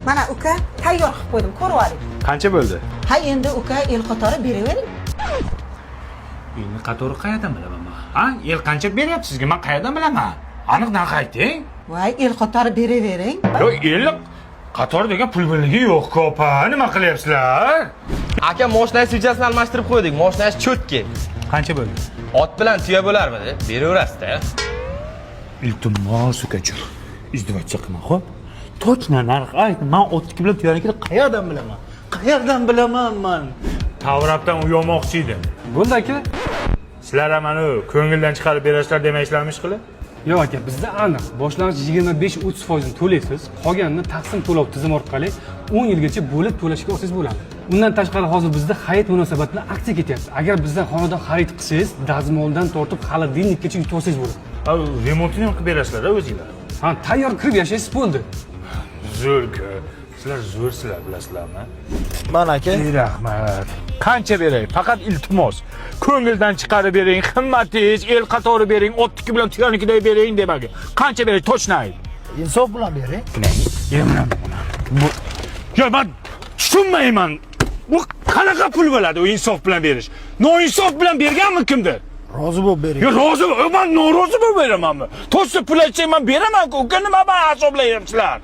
Mana, uka, tayyor qilib qo'ydim, ko'rib oling. Qancha bo'ldi? Ha, endi, uka, el qatori beravering. Elni qatori qayerdan bilaman man? Ha, el qancha beryapti sizga? Man qayerdan bilaman? Aniq narx ayting. Voy, el qatori beravering. Yo'q, elni qatori degan pul birligi yo'q-ku, opa. Nima qilyapsizlar? Aka, moshinani свеча sini almashtirib qo'ydik. Moshinasi чётко. Qancha bo'ldi? Ot bilan tuya bo'larmidi? Beraverasizda. Iltimos, ukajon. Издеваться qilma, xo'p? Точно narx ayt. Man otniki bilan tuyanikini qayerdan bilaman? Qayerdan bilaman man? Tavrabdan uy olmoqchi edim. Bo'ldi, aka. Sizlar ham mana ko'ngildan chiqarib berasizlar demaysizlarmi ish qilib? Yo'q, aka, bizda aniq. Boshlang'ich 25-30 foizini to'laysiz, qolganini taqsim to'lov tizimi orqali 10 yilgacha bo'lib to'lashga olsangiz bo'ladi. Undan tashqari, hozir bizda hayit munosabati bilan aksiya ketyapti. Agar bizdan xonadon xarid qilsangiz, dazmoldan tortib холодильник kacha yutib olsangiz bo'ladi. Ha, remontini ham qilib berasizlar o'zinglar. Ha, tayyor kirib yashaysiz, bo'ldi. Zo'r-ku. Sizlar zo'rsizlar, bilasizlarmi? Mana, aka. Rahmat. Qancha beray? Faqat iltimos. Ko'ngildan chiqarib bering, himmatingiz, el qatori bering, otniki bilan tuyanikiday bering demagi. Qancha beray? Точно ayt. Insof bilan bering. Bu Ya man tushunmayman. Bu qanaqa pul bo'ladi u insof bilan berish? Noinsof bilan berganmi kimdir? Rozi bo'lib bering. Yo, rozi, man norozi bo'lib beramanmi? Точно pul aytsang, man beraman-ku. Uka, nima man asoblayapsizlar?